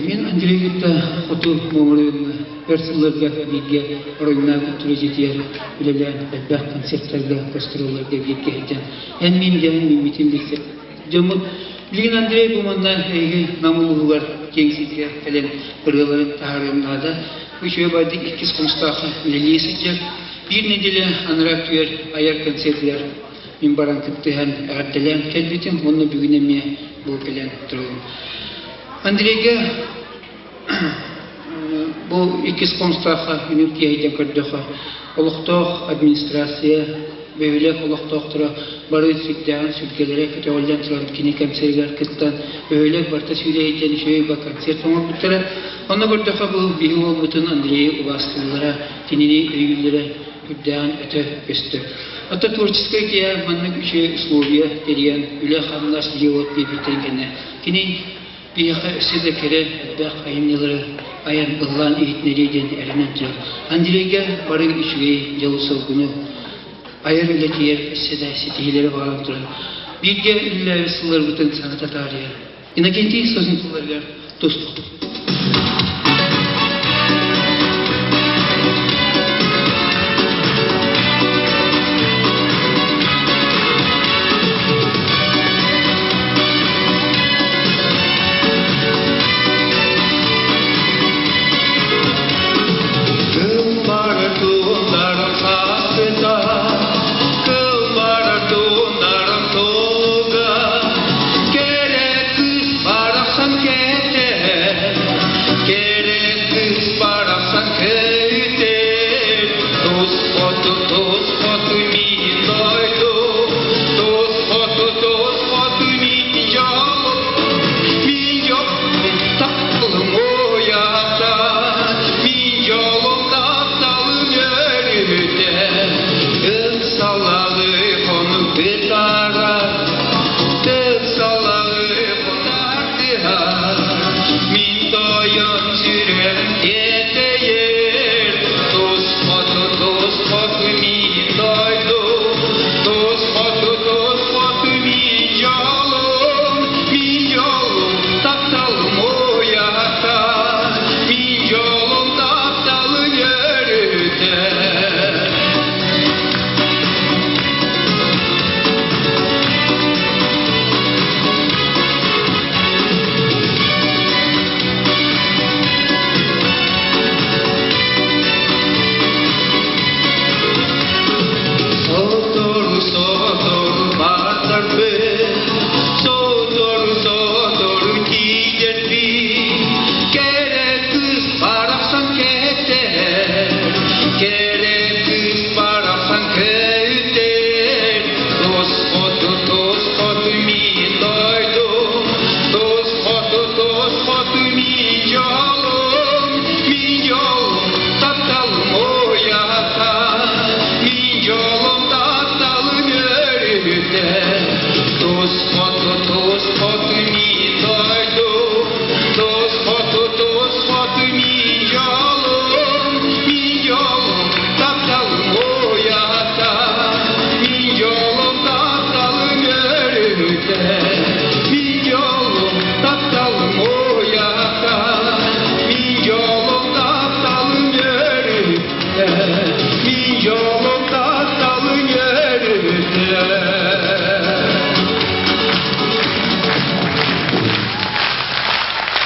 Мин Андрей кытта хоту Муҥуруйуҥҥа өр сылларга бииргэ оройуоннааҕы культура дьиэтигэр үлэлээн элбэх концертарга, гастролларга бииргэ сылдьан эн мин диэн миммитин билсэ дьоммут. Билигин Андрей бу манна эһиги Нам улууһугар киэҥ сиргэ кэлэн ырыаларын таһаарыан наада. Үчүгэй бардык иккис хомустаахха үлэлии сылдьар. Биир нэдиэлэ анараа өттүгэр айар концертыгар мин баран кыттыһан эҕэрдэлээн кэлбитим уонна бүгүн эмиэ бу кэлэн турабын. Андрейга бу иккис хомустаахха үнүр киэһэйтэн көрдөхө олохтоох администрация, бөһүөлэк олохтоохторо бары сүрдээҕин сүргэлэрэ көтөҕүллэн туран кини кэмсэригэр кыттан бөһүөлэк барыта сүүрэйдэн үчүгэй ба концерт оҥорбуттара. Онно көрдөхө бу биһи уолбутун Андрейы убаастыыллара, кинини өйүүллэрэ үрдээҕин өтө көстөр. Оттон творческай киһи маннык үчүгэй условия тэрийэн үлэ-хамнас дьиэ-уот биэрбиттэрин кэннэ кини биһиэхэ өссө да кэрэ элбэх айымньылары айан ыллаан иһитинэриэ диэн эрэнэн турар. Андрейга бары үчүгэй дьолу-соргуну айар үлэтигэр өссө да ситиһиилэри баҕаран туран бииргэ үлэлээбит сылларбытын саната таарыйа Иннокентий Сосин сылларыгар тус.